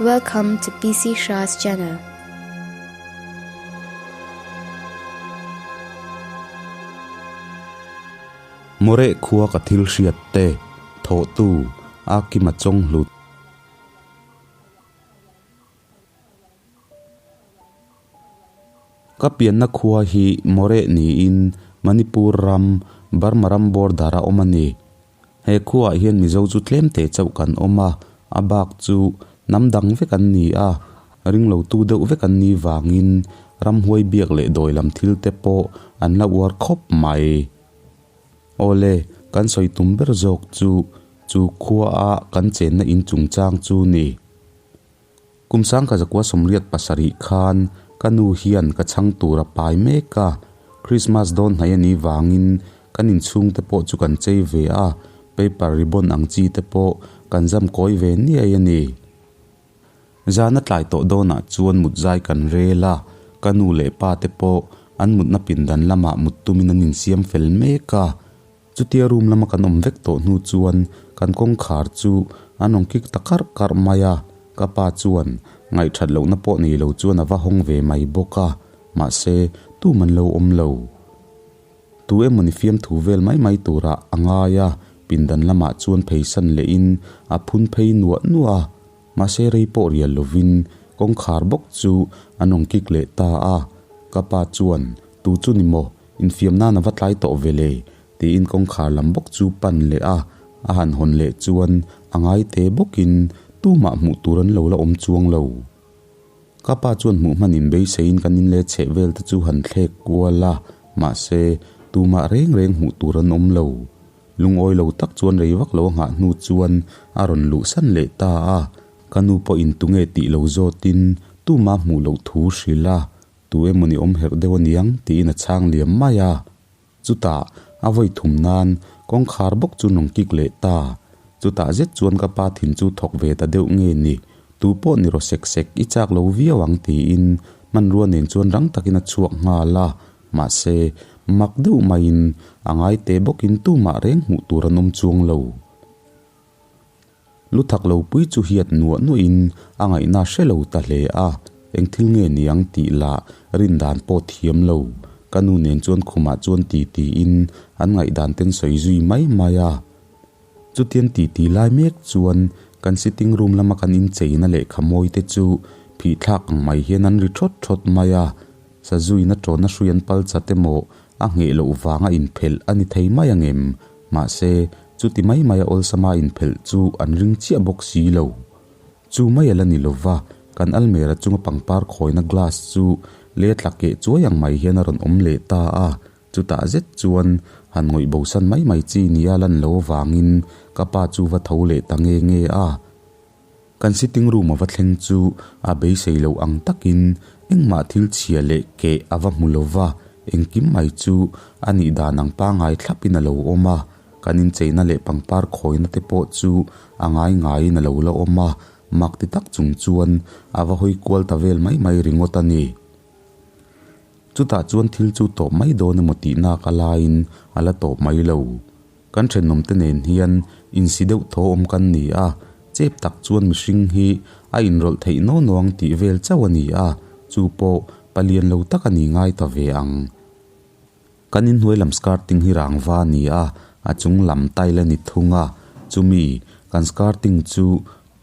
Welcome to PC Shah's channel. Moreh khua ka thil hriat te, thawhtu, a kima chawng hlut. Ka pianna khua hi Moreh niin Manipur ram, Burma ram border a awm a ni. He khuaah hian Mizo chu tlem te chauh kan awm a, a bak chu hnam dang vek an ni a, ringlotu deuh vek an nih vangin ramhuai biak leh dawi lam thil te pawh an la uar khawp mai. Awle, kan sawi tum ber zawk chu chu khuaa kan chenna in chungchang chu ni. Kum sangkha zakua 87 khan ka nu hian ka chhang tur a pai mek a, Christmas dawn hnai a nih vangin kan inchhung te pawh chu kan chei ve a, paper ribbon ang chi te pawh kan zam kawi ve niai a ni. Zan a tlai tawh dawnah chuan mut zai kan rel a, ka nu leh pa te pawh an mutna pindan lamah mut tumin an insiam fel mek a. Chutia room lama kan awm vek tawh hnu chuan kan kawngkhar chu an rawn kik ta karh karh mai a, ka pa chuan ngaihthat lohna pawh nei lo chuan a va hawng ve mai bawk a, mahse tum an lo awm lo. Tu emawni fiamthu vel mai mai turah a ngai a, pindan lamah chuan pheisan lehin a phun phei nuah nuah a, mahse rei pawh rial lovin kawngkhar bawk chu an rawn kik leh ta a, ka pa chuan tu chu ni maw? Infiam nan a va tlai tawh ve le, tiin kawngkhar lam bawk chu pan leh a, a han hawn leh chuan a ngai te bawkin tumah hmuh tur an lo la awm chuang lo. Ka pa chuan hmuh hman in beiseiin kan in leh chheh vel te chu han thlek kual a, mahse tumah reng reng hmuh tur an awm lo. Lungawi lo tak chuan rei vak lo a nghah hnu chuan a rawn luh san leh ta a, ka nu pawhin tunge tih lo zawtin tumah hmuh loh thu hrilh a, Tu emawni awm herh deuh aniang tiin a chhang liam mai a. Chutah a vawi thum nan kawngkhar bawk chu nung kik leh ta. Chutah zet chuan ka pa thin chu thawk ve ta deuh nge ni, tu pawh ni rawh sek sek i chak lo viau ang tiin hmanrua nen chuan rang takin a chhuak nghal a. Mahse, mak deuh maiin a ngai teh bawkin tumah reng hmuh tur an awm chuang lo. Lu thak lo pui chu hiat nuah nuahin a ngaihna hre lo ta hle a, eng thil nge niang tih lah rin dan pawh thiam lo. Ka nu nen chuan khumah chuan ti tiin an ngaihdan ten sawi zui mai mai a. Chutiang ti ti lai mek chuan kan sitting room lama kan incheina lehkha mawi te chu phih thlak ang mai hian an ri thawt thawt mai a. Sazuina tawna hrui an pal chat emaw a ngheh loh vanga inphelh a ni thei mai ang em? Mahse, chuti mai maia awlsama inphelh chu an ring chiah bawk si lo. Chu mai a la ni lova, kan almera chunga pangpar khawina glass chu le tla keh chuai ang mai hian a rawn awm leh ta a, chutah zet chuan han ngawih bosan mai mai chi nia lan lo avangin ka pa chu va tho leh ta nge nge a. Kan sitting room a va thleng chu a beisei loh ang takin engmah thil chhia leh keh a va hmu lo va, engkim mai chu a nih dan ang pangngai thlapin a lo awm a, kan incheina leh pangpar khawina te pawh chu a ngai ngaiin a lo la awm a, mak ti tak chung chuan a va hawi kual ta vel mai mai ringawt a ni. Chutah chuan thil chu tawp mai dawn emaw tih nak a laiin a la tawp mai lo. Kan thenawmte nen hian insi deuh thaw awm kan ni a, chep tak chuan mihring hi a inrawlh theih naw nawng tih vel chauh a ni a, chu pawh palian lo tak a ni ngai ta ve ang. Kan inhnuai lam skirting hi rangva a ni a, a chung lam tile a ni thung a, chumi kan skirting chu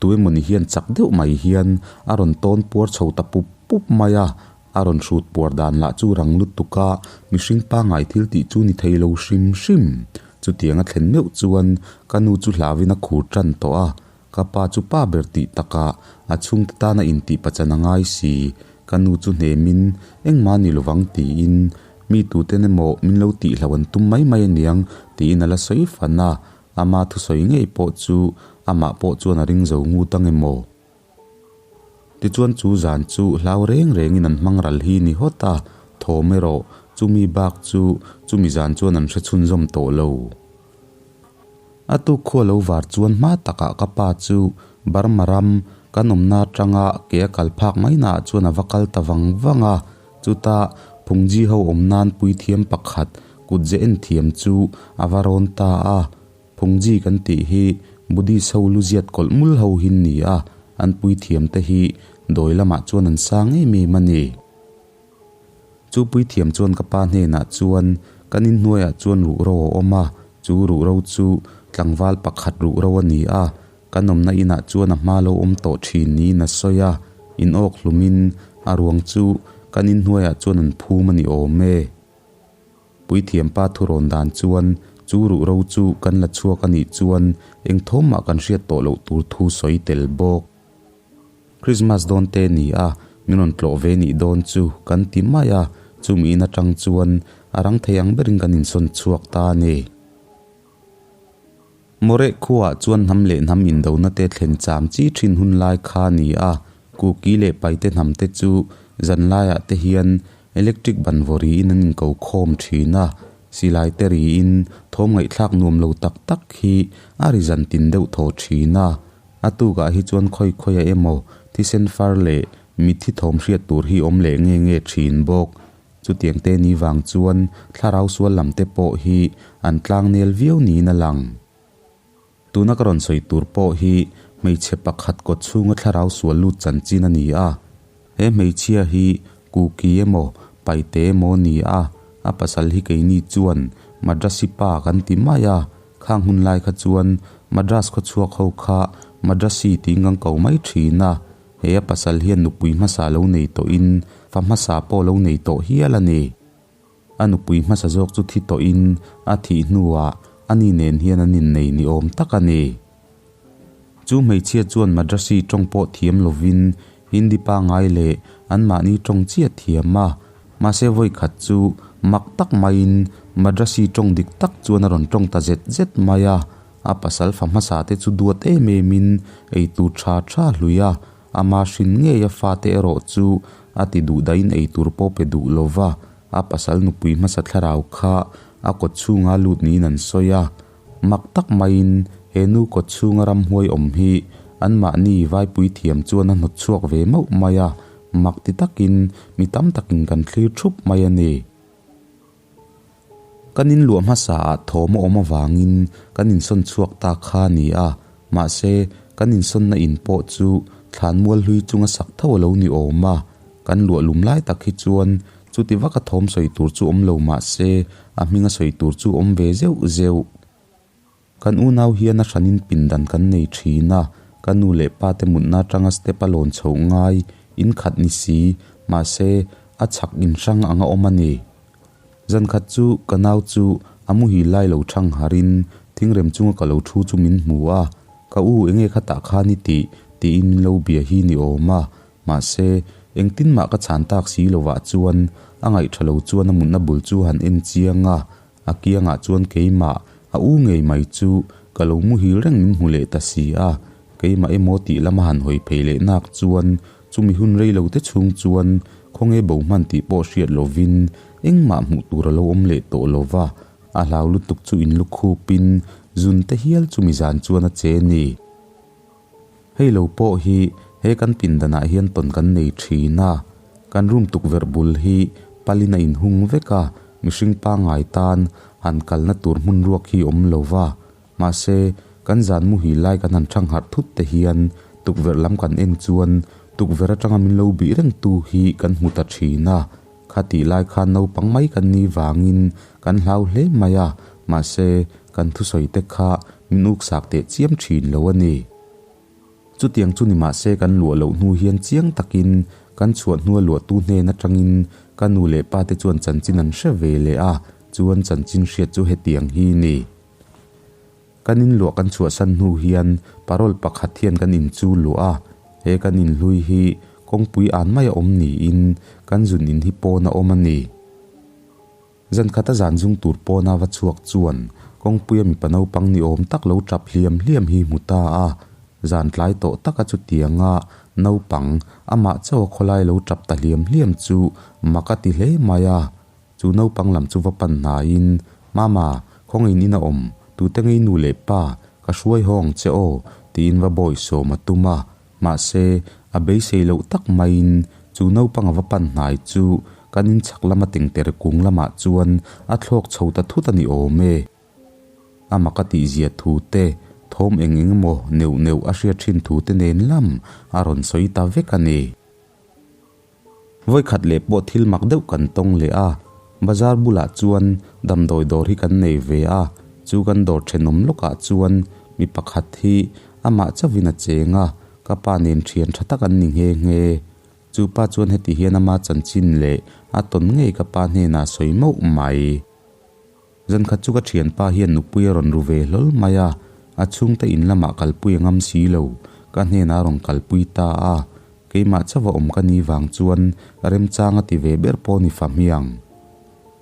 Tuemawni hian chak deuh mai hian a rawn tawn puar chho ta pup pup mai a, a rawn hrut puar dan lah chu rang lutuk a, mihring pangngai thil tih chu ni thei lo hrim hrim. Chutiang a thlen meuh chuan ka nu chu hlauin a khur tan tawh a, ka pa chu pa ber tih takah a chhungte tana intih pachan a ngai si. Ka nu chu hnemin engmah ni lovang tiin mi tuten emaw min lo tihloh an tum mai mai aniang tiin a la sawi fan a, Ama thusawi ngei pawh chu amah pawh chuan a ring zo ngut ang emaw? Tichuan chu zan chu hlau reng rengin an hmang ral hi ni hawt a, thawm erawh chumi bak chu chumi zan chuan an hre chhunzawm tawh lo. A tuk khua lo var chuan hma takah ka pa chu Burma ram kan awmna atanga ke a kal phak mai naah chuan a va kal ta vang vang a, Chutah Phungji ho awm nan puithiam pakhat kut ze en thiam chu a va rawn ta a. Phungji kan tih hi Buddhist ho lu ziat kawlh mul ho hin ni a. An puithiam te hi dawi lamah chuan an sang em em a ni. Chu puithiam chuan ka pa hnenah chuan kan inhnuaiah chuan ruhro a awm a, chu ruhro chu tlangval pakhat ruhro a ni a, kan awmna inah chuan a hma lo awm tawh thin niin a sawi a, in awk hlumin a ruang chu kan inhnuaiah chuan an phum a ni awm e. Puithiam pa thurawn dan chuan chu ruhro chu kan la chhuak a nih chuan eng thawmah kan hriat tawh loh tur thu sawi tel bawk. Krismas dawn te ni a, min rawn tlawh ve nih dawn chu kan ti mai a, chumi in atang chuan a rang thei ang berin kan insawn chhuak ta a ni. Moreh khuaah chuan hnam leh hnam indona te thlen cham chi thin hun lai kha a ni a, Kuki leh Paite hnam te chu zan laiah te hian electric ban vaw riin an inko khawm thin a, silai te riin thawm ngaihthlak nuam lo tak tak hi a ri zan tin deuh thaw thin a. A tukah hi chuan khawi khawiah emaw thisen far leh mitthi thawm hriat tur hi awm leh nge nge thin bawk. Chutiang te ni vang chuan thlarau sual lam te pawh hi an tlang nel viau niin a lang. Tuna ka rawn sawi tur pawh hi hmeichhe pakhat kawt chhunga thlarau sual lut chanchin a ni a. He hmeichhia hi Kuki emaw Paite emaw a ni a, a pasal hi keini chuan Madrasi pa kan ti mai a, Khang hun lai kha chuan Madras khaw chhuak ho kha Madrasi tiin kan ko mai thin a, he a pasal hian nupui hmasa lo nei tawhin fa hmasa pawh lo nei tawh hial a ni. A nupui hmasa zawk chu thi tawhin a thih hnuah ani nen hian an innei ni awm tak a ni. Chu hmeichhia chuan Madrasi tawng pawh thiam lovin Hindi pangngai leh anmahni tawng chiah thiam a, mahse vawi khat chu mak tak maiin Madrasi tawng dik tak chuan a rawn tawng ta zet zet mai a, a pasal fa hmasa te chu duat em emin eitur tha tha hlui a, ama hrin ngei a fate erawh chu a ti duh dahin eitur pawh pe duh lova, a pasal nupui hmasa thlarau kha a kawt chhunga lut niin an sawi a. Mak tak maiin he nu kawt chhunga ramhuai awm hi anmahni vaipui thiam chuan a hnawt chhuak ve mauh mai a, mak ti takin mi tam takin kan thlir thup mai a ni. Kan inluah hmasa ah thawm a awm avangin kan insawn chhuak ta kha a ni a, mahse kan insawnna in pawh chu thlan mual hlui chunga sak tho a lo ni awm a, kan luah lum lai tak hi chuan Chuti vaka thawm sawi tur chu awm lo mah se, a hminga sawi tur chu awm ve zeuh zeuh. Kan unau hian a hranin pindan kan nei thin a, ka nu leh pa te mutna atanga step a lawn chhoh ngai in khat ni si, mahse a chhak in hrang anga awm a ni. Zan khat chu ka nau chu a muhil lai lo thang harin thingrem chunga ka lo thu chu min hmu a, ka u enge khatah khan i tih tiin min lo bia hi ni awm a, Mahse, engtin mah ka chhan tak si lovah chuan a ngaihṭha lo chuan a mutna bul chu han en chiang a, a kiangah chuan keimah, a u ngei mai chu ka lo muhil reng min hmu leh ta si a, keimah emaw tih lama han hawi phei leh nak chuan chumi hun rei lo te chhung chuan khawnge bo hman tih pawh hriat lovin engmah hmuh tur a lo awm leh tawh lova, a hlau lutuk chu inlukhupin zun te hial chumi zan chuan a che ni. Hei lo pawh hi he kan pindanah hian tawn kan nei thin a, kan room tukverh bul hi palin a inhung vek a, mihring pangngai tan han kalna tur hmun ruak hi awm lo va, mahse kan zan muhil lai kan han thang harh thut te hian tukverh lam kan en chuan tukverh atanga min lo bih reng tu hi kan hmu ta thin a, khatih lai khan naupang mai kan ni vangin kan hlau hle mai a, mahse kan thusawi te kha min uksak teh chiam thin lo a ni. Chutiang chu ni mah se kan luah loh hnu hian chiang takin kan chhuah hnua luahtu hnen atangin ka nu leh pa te chuan chanchin an hre ve leh a, chuan chanchin hriat chu hetiang hi ni. Kan in luah kan chhuahsan hnu hian parole pakhat hian kan in chu luah a, he kan in hlui hi kawngpui an mai a awm niin kan zun in hi pawn a awm a ni. Zan khata zan zung tur pawna va chhuak chuan kawngpuia mipa naupang ni awm tak lo tap hliam hliam hi hmu ta a. Zan tlai tawh taka chutianga naupang amah chauha khawlai lo tap ta hliam hliam chu mak a ti hle mai a. Chu naupang lam chu va pan hnaiin, Mama, khawngain in a awm, tute ngei nu leh pa, ka hruai haw ang che aw, tiin va bawisawm a tum a. Mahse, a beisei loh tak maiin chu naupang a va pan hnai chu kan inchhak lama tengter kung lamah chuan a thlawk chho ta thut a ni awm e. A mak a tihzia thu te, thawm eng eng emaw neuh neuh a hriat thin thu te nen lam a rawn sawi ta vek a ni. Vawikhat leh pawh thil mak deuh kan tawng leh a, bazar bulah chuan damdawi dawr hi kan nei ve a, chu kan dawr thenawm lawkah chuan mi pakhat hi amah chauhin a cheng a, ka pa nen thian tha tak an ni nghe nghe. Chu pa chuan heti hian ama chanchin leh a tawn ngei ka pa hnenah a sawi mauh mai. Zankhat chu ka thianpa hian nupui a rawn ru ve hlawl mai a, a chhungte in lamah kalpui a ngam si lo, ka hnenah a rawn kalpui ta a, keimah chauha awm ka ni vang chuan remchang a ti ve ber pawh ni fa hmiang.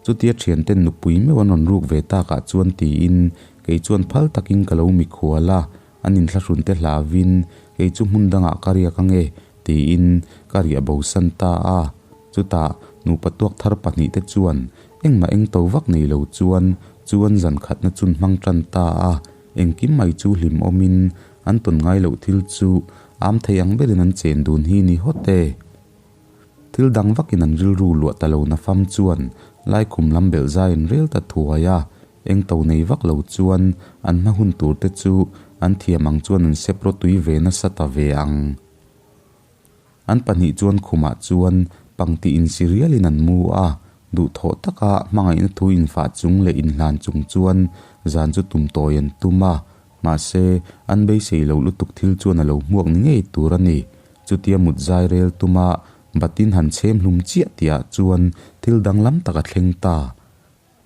Chutia thianten nupui meuh an rawn ruk ve takah chuan tiin kei chuan phal takin ka lo mikhual a, an inthlahrun te hlauvin kei chu hmun dangah ka riak ange tiin ka riah bosan ta a. Chutah nupa tuak thar pahnihte chuan engmah eng to vak nei lo chuan chu an zan khatna chun hmang tan ta a, engkim mai chu hlim awmin an tawn ngai loh thil chu am thei ang berin an chen dun hi ni hawt e. Thil dang vakin an rilru luah ta lo nafam chuan laikhum lam belh zai an rel ta thuai a, eng to nei vak lo chuan an hma hun tur te chu an thiam ang chuan an sep rawtui ve nasa ta ve ang. An pahnih chuan khumah chuan pangti insi rialin an mu a, duhthawh taka hmangaihna thu infah chung leh inhlan chung chuan zan chu tum tawi an tum a, mahse an beisei loh lutuk thil chuan a lo hmuak ni ngei tur a ni. Chutia mut zai rel tuma batin han chhem hlum chiah tihah chuan thil danglam tak a thleng ta.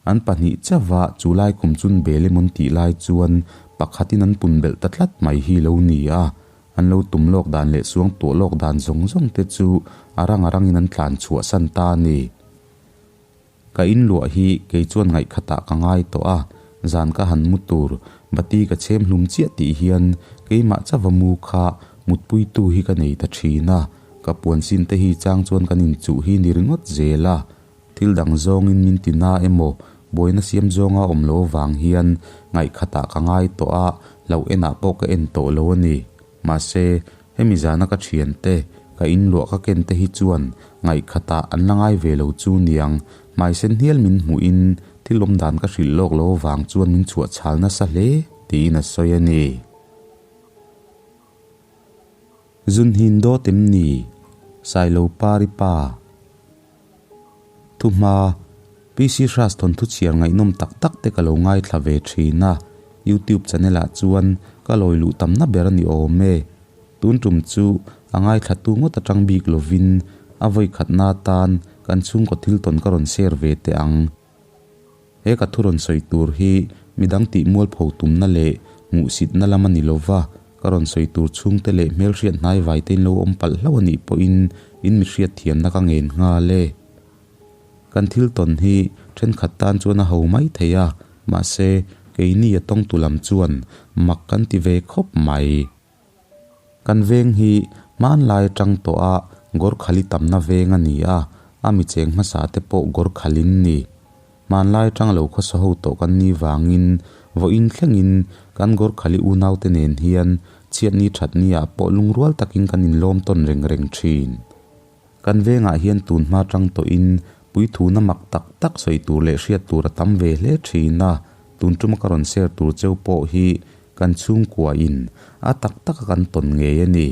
An pahnih chauha chu lai kum chun bel emawn tih lai chuan pakhatin an pun belh ta tlat mai hi lo ni a, an lo tum lawk dan leh suang tuah lawk dan zawng zawng te chu a rang a rangin an tlan chhuah san ta a ni. Ka in luah hi kei chuan ngaihkhatah ka ngai tawh a, zan ka han mu tur bati ka chhem hlum chiah tih hian keimah chauha mu kha mutpuitu hi ka nei ta thin a, ka puan sin te hi chang chuan kan inchuh hi ni ringawt zel a. Thil dang zawngin min ti na emaw, buaina siam zawnga awm lo avang hian ngaihkhatah ka ngai tawh a, hlauh enah pawh ka en tawh lo a ni. Mahse, hemi zana ka thiante, ka inluah ka ken te hi chuan ngaihkhatah an la ngai ve lo chu niang, hmaisen hnial min hmuhin thil awmdan ka hrilh lawk lo avang chuan min chhuah chhal nasa hle tiin a sawi a ni. Zunhin dawt em ni? Sailo Pari pa. Thuhma, PC Hras thawnthu chhiar ngaihnawm tak tak te ka lo ngaithla ve thin a, YouTube channel ah chuan ka lawi luh tamna ber a ni awm e. Tun tum chu a ngaithla tu ngawt atang bik lovin a vawi khatna atan kan chhungkaw thil tawn ka rawn share ve teh ang. He ka thu rawn sawi tur hi midang tih mualpho tumna leh hmuhsitna lam a ni lova, ka rawn sawi tur chhungte leh hmelhriat hnaivai te in lo awm palh hlauh a nih pawhin in mi hriatthiamna ka ngen nghal e. Kan thil tawn hi thenkhat tan chuan a ho mai thei a, mahse keini a tawngtu lam chuan mak kan ti ve khawp mai. Kan veng hi hmanlai atang tawh a Gorkhali tamna veng a ni a, a mi cheng hmasa te pawh Gorkhalin ni. Hmanlai atang lo khawsa ho tawh kan ni vangin vawiin thlengin kan Gorkhali unaute nen hian chhiatni thatni ah pawh lungrual takin kan inlawm tawn reng reng thin. Kan vengah hian tun hma tang tawhin puithuna mak tak tak sawi tur leh hriat tur a tam ve hle thin a, tun tuma ka rawn share tur cheu pawh hi kan chhungkua in a tak taka kan tawn ngei a ni.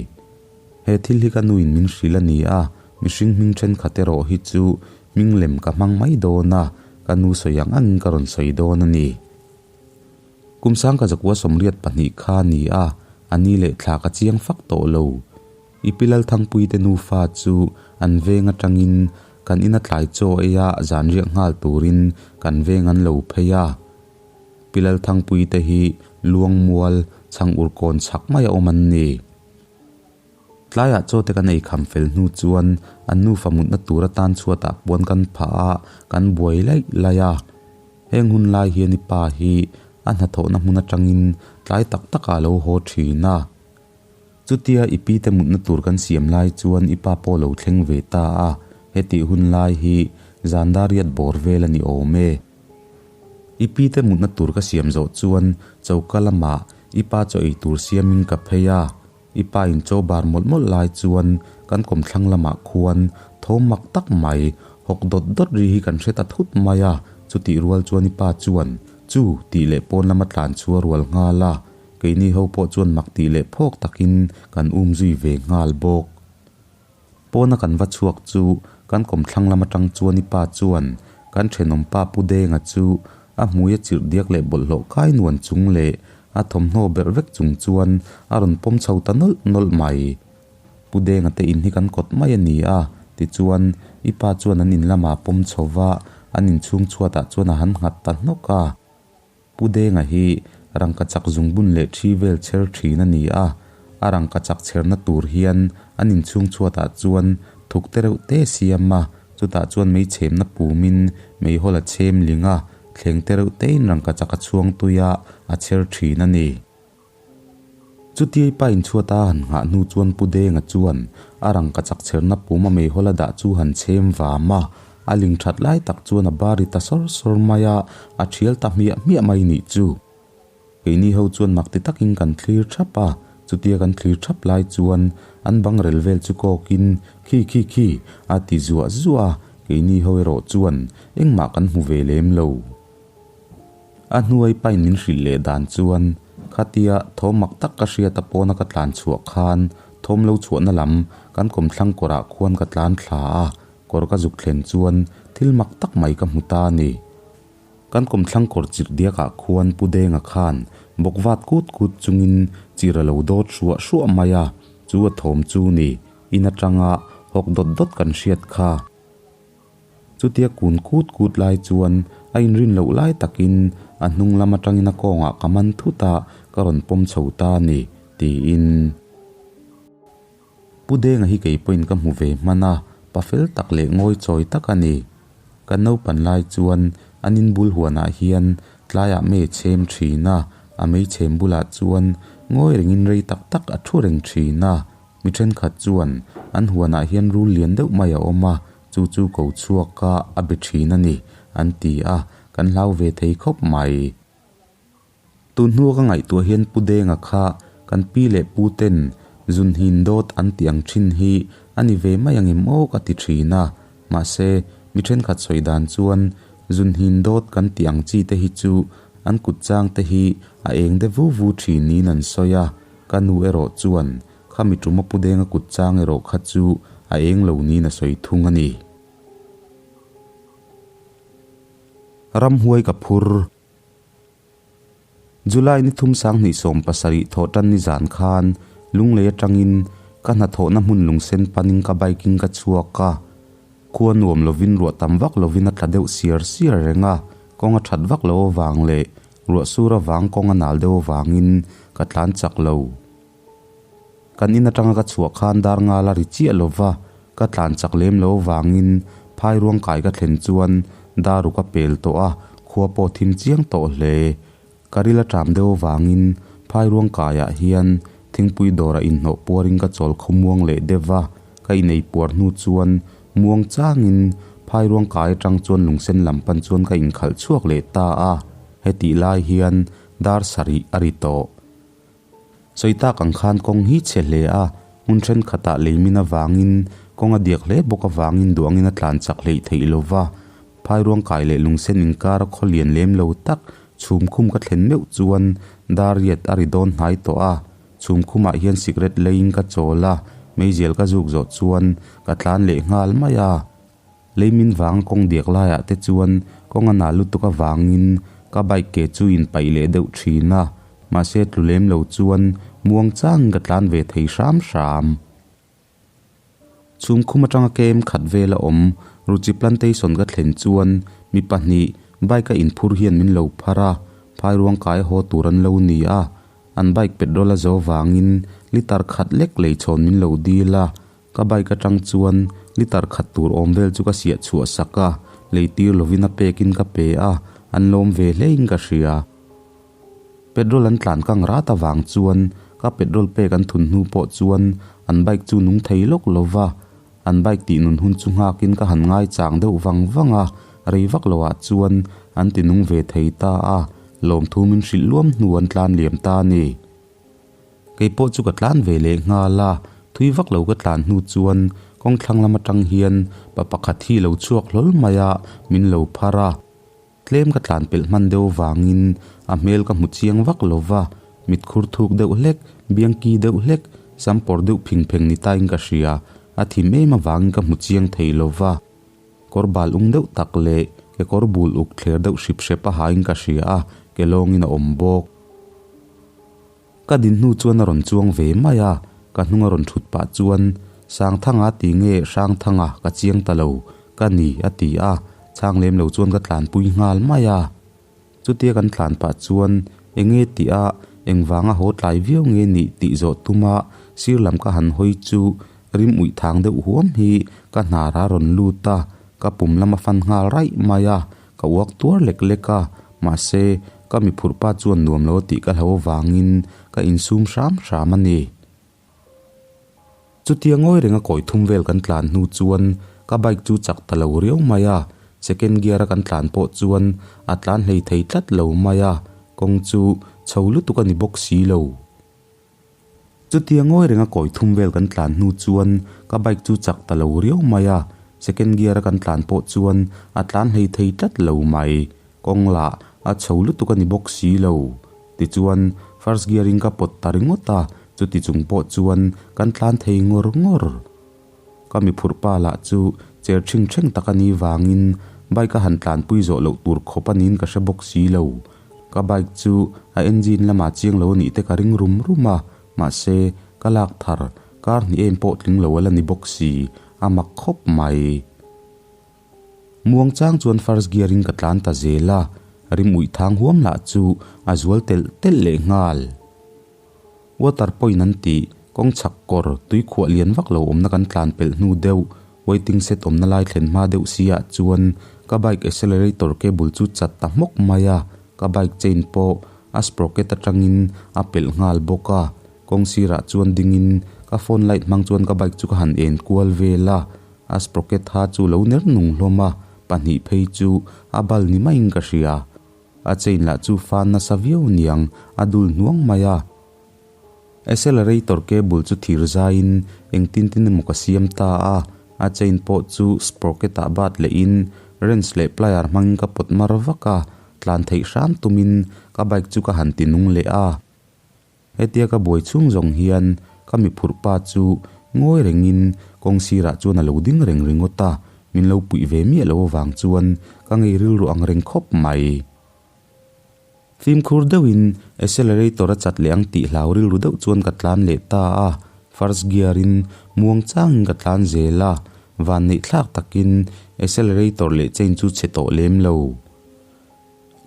He thil hi ka nuin min hrilh a ni a, mihring hming thenkhat erawh hi chu hming lem ka hmang mai dawn a, ka nu sawi ang angin ka rawn sawi dawn a ni. Kum sangka zakua 82 kha a ni a, a ni leh thla ka chiang fak tawh lo. I pi Lalthangpuite nufa chu an veng atangin kan ina tlai chaw eia zan riak nghal turin kan veng an lo phei a. Pi Lalthangpuite hi Luangmual chhang urkawn chhak mai a awm an ni. Tlaiah chaw te kan ei kham fel hnu chuan an nufa mutna tur atan chhuatah puan kan phah a, kan buai laih laih a. Heng hun lai hian i pa hi a hnathawhna hmun atangin tlai tak takah a lo haw thin a. Chutia i pi te mutna tur kan siam lai chuan i pa pawh lo thleng ve ta a, hetih hun lai hi zan dariat bawr vel a ni awm e. I pi te mutna tur ka siam zawh chuan choka lamah i pa chaw ei tur siamin ka phei a, i pa in chaw bar mawlh mawlh lai chuan kan kawmthlang lamah khuan thawm mak tak mai hawk dawt dawt ri hi kan hre ta thut mai a, chutih rual chuan i pa chuan chu tih leh pawn lama tlan chu a rual nghal a. Keini ho pawh chuan mak tih leh phawk takin kan um zui ve nghal bawk. Pawna kan va chhuak chu kan kawmthlang lam atang chuan i pa chuan kan thenawm pa Pu Denga chu a hmui a chirh diak leh bawlhhlawh kai nuan chung leh a thawmhnaw berh vek chung chuan a rawn pawm chho ta nawlh nawlh mai. Pu Denga te in hi kan kawt mai a ni a, tichuan i pa chuan an in lamah a pawm chho va, an inchhung chhuatah chuan a han nghat ta hnawk a. Pu Denga hi rangkachak zungbun leh thi vel chher thin a ni a, a rangkachak chherna tur hian an inchhung chhuatah chuan thuk te reuh te siam a, chutah chuan mei chhemna pumin meihawl a chhem ling a, thleng te reuh tein rangkachak a chhuang tui a, a chher thin a ni. Chutiai pa inchhuata a han nghah hnu chuan Pu Denga chuan a rangkachak chherna pum a meihawl a dah chu han chhem vam a, a ling that lai tak chuan a bar ri ta sawr sawr mai a, a thial ta hmiah hmiah mai nih chu. Keini ho chuan mak ti takin kan thlir thap a, chutia kan thlir thap lai chuan an bang rel vel chu kawkin khi khi khi a ti zuah zuah a, keini ho erawh chuan engmah kan hmu ve lem lo. A hnuai pain min hrilh leh dan chuan khatia thawm mak tak ka hriat a pawna ka tlan chhuah khan thawm lo chhuahna lam kan kawmthlang kawrah khuan ka tlan thla a, kawr ka zuk thlen chuan thil mak tak mai ka hmu ta a ni. Kan kawmthlang kawr chirh diakah khuan Pu Denga khan bawk vat kut kut chungin chir a lo dawt hruah hruah mai a, chu a thawm chu ni, in atanga hawk dawt dawt kan hriat kha. Chutia kun kut kut lai chuan a inrin loh lai takin a hnung lam atangin a kawngah ka man thut a, ka rawn pawm chho ta a ni, tiin. Pu Denga hi kei pawhin ka hmu ve hman a, pa fel tak leh ngawi chawi tak a ni. Kan naupan lai chuan an inbul huanah hian tlaiah mei a chhem thin a, a mei chhem bulah chuan ngawi rengin rei tak tak a thu reng thin a. Mi thenkhat chuan an huanah hian rul lian deuh mai a awm a, chu chu ko chhuak a a be thin a ni, an ti a, kan hlau ve thei khawp mai. Tun hnua ka ngaihtuah hian Pu Denga kha kan pi leh pu ten zunhin dawt an tih ang thin hi a ni ve mai ang em aw ka ti thin a, mahse mi thenkhat sawi dan chuan zunhin dawt kan tih ang chi te hi chu an kut chang te hi a eng de vu vu thin niin an sawi a, Ka nu erawh chuan khami tuma Pu Denga kut chang erawh kha chu a eng lo niin a sawi thung a ni. Ramhuai ka phur. July ni thum sanghnih 70 thawh tan ni zan khan Lunglei atangin ka hnathawhna hmun lungsen panin ka bike in ka chhuak a. Khua nuam lovin ruah tam vak lovin a tla deuh siar siar reng a, kawng a that vak lo avang leh Ruah sur avang kawng a nal deuh avangin ka tlan chak lo. Kan in atanga ka chhuah khan dar ngal a ri chiah lo va, ka tlan chak lem lo avangin phai ruang kai ka thlen chuan daru ka pel tawh a, khua pawh thim chiang tawh hle. Ka ril a ṭam deuh avangin phai ruang kaiah hian thingpui dawrah inhnawh puarin ka chawl khawmuang leh deuh va, ka inei puar hnu chuan Muang changin phai ruang kai atang chuan lungsen lam pan chuan ka inkhalh chhuak leh ta a, hetih lai hian dar sarih a ri tawh. Sawi tak ang khan kawng hi chhe hle a, hmun thenkhatah leimin avangin kawng a diak hle bawk avangin duangin a tlan chak hleih theih lo va, phai ruang kai leh lungsen inkara khaw lian lem lo tak chhum khum ka thlen meuh chuan dar riat a ri dawn hnai tawh a. Chhum khumah hian sikret leiin ka chawl a, meizial ka zuk zawh chuan ka tlan leh nghal mai a. Leimin vang kawng diak laiah te chuan kawng a nal lutuk avangin ka bike ke chu in paih leh deuh thin a, mahse tlu lem lo chuan muang changin ka tlan ve thei hram hram. Chhum khum atanga kem khat vel a awm, Ruchi Plantation ka thlen chuan mi pahnih bike a inphur hian min lo phar a, phai ruang kai haw tur an lo ni a, an bike petrol a zo vangin litre khat lek lei chhawn min lo dil a, ka bike atang chuan litre khat tur awm vel chu ka siah chhuah sak a, lei tir lovin a pekin ka pe a, an lawm ve hlein ka hria. Petrol an tlan kang rat avang chuan ka petrol pek an thun hnu pawh chuan an bike chu nung thei lawk lo va, an bike tih nun hun chu nghakin ka han ngai chang deuh vang vang a, rei vak lo ah chuan an ti nung ve thei ta a, lawmthu min hrilh luam hnu an tlan liam ta a ni. Kei pawh chu ka tlan ve leh nghal a, thui vak lo ka tlan hnu chuan kawng thlang lam atang hian pa pakhat hi lo chhuak hlawl mai a, min lo phar a. Tlem ka tlan pelh hman deuh vangin a hmel ka hmu chiang vak lo va, Mit khur thuk deuh hlek, biang ki deuh hlek, sam pawr deuh phing pheng ni tain ka hria. A thim em avangin ka hmu chiang thei lo va. Kawr bal ung deuh tak leh kekawr bul uk thler deuh hrip hrep a hain ka hria a, ke lawngin a awm bawk. Ka din hnu chuan a rawn chuang ve mai a, ka hnung a rawn thut pah chuan, Sangthanga ti nge Hrangthanga ka chiang ta lo, ka ni a ti a, chhang lem lo chuan ka tlanpui nghal mai a. Chutia kan tlan pah chuan enge tih a, engvanga haw tlai viau nge nih tih zawh tuma sir lam ka han hawi chu rim uih thang deuh huam hi ka hnar a rawn lut a, ka pum lam a fan nghal raih mai a, ka uak tuar lek lek a, mahse ka mi phurh pa chuan nuam lo tih ka hlo avangin ka insum hram hram a ni. Chutia ngawi renga kawi thum vel kan tlan hnu chuan ka bike chu chak ta lo riau mai a, second gear a kan tlan pawh chuan a tlan hlei thei tlat lo mai a, kawng chu chho lutuk a ni bawk si lo. Chutia ngawi renga kawi thum vel kan tlan hnu chuan ka bike chu chak ta lo riau mai a, second gear a kan tlan pawh chuan a tlan hlei thei tlat lo mai. Kawng lah a chho lutuk a ni bawk si lo. Tichuan, first gear in ka pawt ta ringawt a, chuti chung pawh chuan kan tlan thei ngawr ngawr. Ka mi phurh pa lah chu cher thing thleng tak a nih vangin bike a han tlanpui zawh loh tur khawp a niin ka hre bawk si lo. Ka bike chu a engine lamah chiang lo a nih te ka ring rum rum a, mahse, ka lak thar kar hnih em pawh tling lo a la ni bawk si, a mak khawp mai. Muang chang chuan first gear in ka tlan ta zel a, rim uih thang huam lah chu a zual telh telh leh nghal. Water point an tih, kawng chhak kawr tui khuah lian vak lo awmna kan tlan pelh hnu deuh, waiting shed awmna lai thlen hma deuh si ah chuan ka bike accelerator cable chu chat ta hmawk mai a, ka bike chain pawh a sprocket atangin a pelh nghal bawk a, kawng sirah chuan dingin ka phone light hmang chuan ka bike chu ka han en kual vel a. A sprocket ha chu lo ner nung hlawm a, pahnih phei chu a bal ni maiin ka hria. A chain lah chu fan nasa viau niang, a dul hnuang mai a. Accelerator cable chu thir zaiin engtin tin emaw ka siam ta a, a chain pawh chu sprocket ah bat lehin wrench leh plier hmangin ka pawt mar vak a, tlan theih hram tumin ka bike chu ka han ti nung leh a. Hetia ka buai chhung zawng hian ka mi phurh pa chu ngawi rengin kawng sirah chuan a lo ding reng ringawt a, min lo puih ve miah lo avang chuan ka ngei rilru ang reng khawp mai. Fimkhur deuhin accelerator a chat leh ang tih hlau rilru deuh chuan ka tlan leh ta a, first gear in muang changin ka tlan zel a, vanneih thlak takin accelerator leh chain chu chhe tawh lem lo.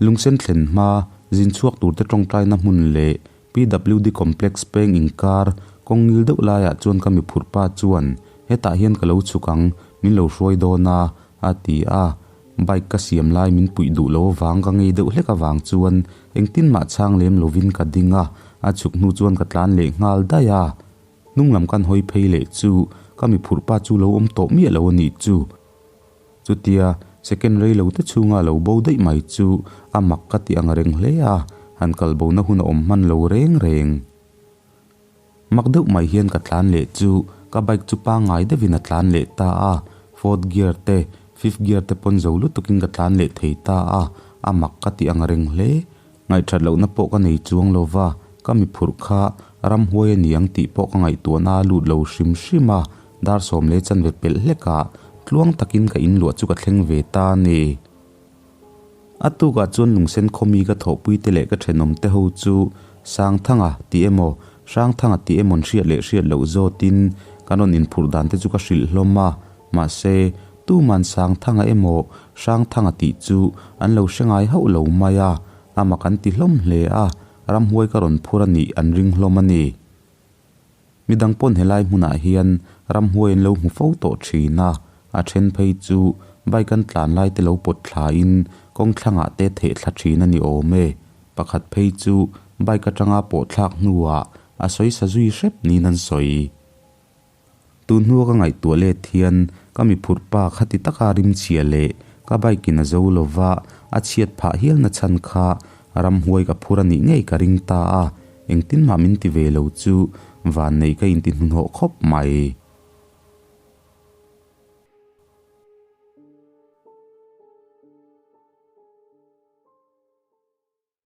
Lungsen thlen hma, zin chhuak turte tawngtaina hmun leh PWD Complex peng inkar kawng ngil deuh laiah chuan ka mi phurh pa chuan hetah hian ka lo chhuk ang, min lo hruai dawn a, a ti a. Bike ka siam lai min puih duh lo avang ka ngei deuh hlek avang chuan engtin mah chhang lem lovin ka ding a, a chhuk hnu chuan ka tlan leh nghal daih a. Hnung lam kan hawi phei leh chu ka mi phurh pa chu lo awm tawh miah lo a nih chu. Chutia second rei lo te chhunga lo bo daih mai chu a mak ka ti ang reng hle a, han kal bo na hun a awm hman lo reng reng. Mak deuh mai hian ka tlan leh chu ka bike chu pangngai deuhin a tlan leh ta a, fourth gear te fifth gear te pawn zo lutukin ka tlan leh thei ta a, a mak ka ti ang reng hle. Ngaihthat lohna pawh ka nei chuang lo va, ka mi phurh kha ramhuai a ni ang tih pawh ka ngaihtuahna a lut lo hrim hrim a, dar sawm leh chanve pelh hlekah tluang takin ka inluah chu ka thleng ve ta a ni. A tukah chuan lungsen khawmi ka thawhpuite leh ka thenawmte ho chu Sangthanga tih emaw Hrangthanga tih emawn hriat leh hriat loh zawtin kan rawn inphurh dan te chu ka hrilh hlawm a, mahse Tuman Sangthanga emaw Hrangthanga tih chu an lo hre ngai hauh lo mai a, ama kan ti hlawm hle a, ramhuai ka rawn phur a nih an ring hlawm a ni. Midang pawn helai hmunah hian ramhuai an lo hmu fo tawh thin a, a then phei chu bike an tlan lai te lo pawt thlain kawng thlangah te theh thla thin a ni awm e. Pakhat phei chu bike atanga pawh thlak hnuah a sawi sa zui hrep niin an sawi. Tun hnua ka ngaihtuah let hian ka mi phurh pa khati taka rim chhia leh ka bike in a zo lova a chhiat phah hial na chhan kha ramhuai ka phur a nih ngei ka ring ta a, engtin mah min ti ve lo chu vanneih ka inti hnuhnawh khawp mai.